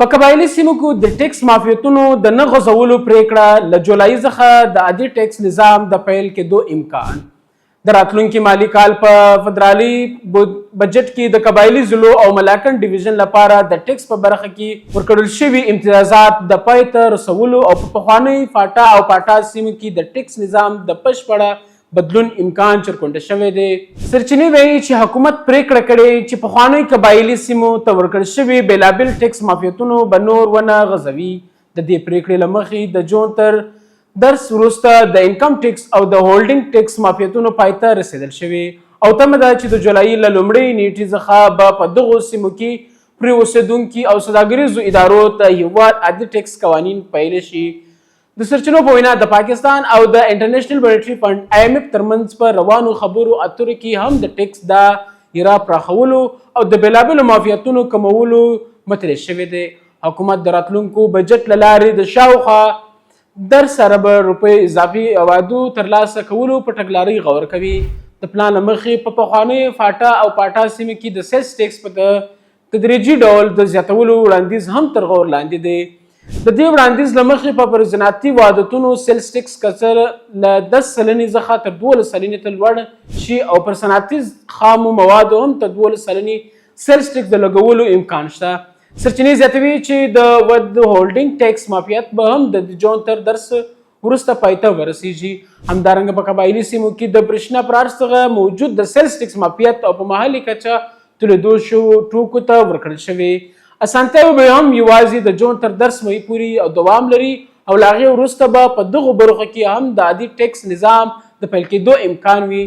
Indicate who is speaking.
Speaker 1: په قبایلي سیمو کې د ټیکس معافیتونو د نه غځولو پرېکړه، له جولای څخه د عادي ټیکس نظام د پیل کېدو امکان. د راتلونکي مالي کال په فدرالي بجټ کې د قبایلي ضلعو او ملاکنډ ډویژن لپاره د ټیکس په برخه کې ورکړل شوي امتیازات د پای ته رسولو او په پخوانۍ فاټا او پاټا سیمو کې د ټیکس نظام د بشپړه بدلون امکان چرکونډه شوی دی. سرچینې وایي چې حکومت پرېکړه کړې چې پخوانیو قبایلي سیمو ته ورکړل شوي بېلابېل ټېکس معافیتونو به نور ونه غځوي. د دې پرېکړې له مخې د جون تر درس وروسته د انکم ټېکس او د هولډنګ ټېکس معافیتونو پای ته رسېدل شوې او تمه ده چې د جولای له لومړۍ نېټې څخه به په دغو سیمو کې پرې اوسېدونکي او سوداګریزو ادارو ته هېواد عادي ټېکس قوانین پیل شي. د سرچینو په وینا د پاکستان او د انټرنیشنل مانیټري فنډ، آی ایم ایف، ترمنځ په روانو خبرو اترو کې هم د ټیکس دایره پراخولو او د بېلابېلو معافیتونو کمولو مطرح شوی دی. حکومت د راتلونکو بجټ له لارې د شاوخوا 10 اربه روپۍ اضافي عوایدو ترلاسه کولو په تګلارۍ غور کوي. د پلان له مخې په پخوانۍ فاټا او پاټا سیمه کې د سیلز ټیکس په تدریجي ډول د زیاتولو وړاندیز هم تر غور لاندې دی. د دې وړاندیز له مخې په پر صنعتي وارداتونو سیلز ټکس کچه له 10 سلنې څخه تر 12 سلنې ته لوړ شي او پر صنعتي خامو موادو هم تر 12 سلنې سیلز ټکس د لګولو امکان شته. سرچینې زیاتوي چې د ود هولډینګ ټیکس معافیت به هم د جون تر درس وروسته پای ته ورسیږي. همدارنګه په قبایلي سیمو کې د برښنا پر عرض څخه موجود د سیلز ټکس معافیت او په محلي کچه تولیدو شوو توکو ته ورکړل شوې اسانتیاوې به هم یوازې د جون تر 10 مې پورې او دوام لري او له هغې وروسته به په دغو برخو کې هم د عادي ټیکس نظام د پیل کېدو امکان وي.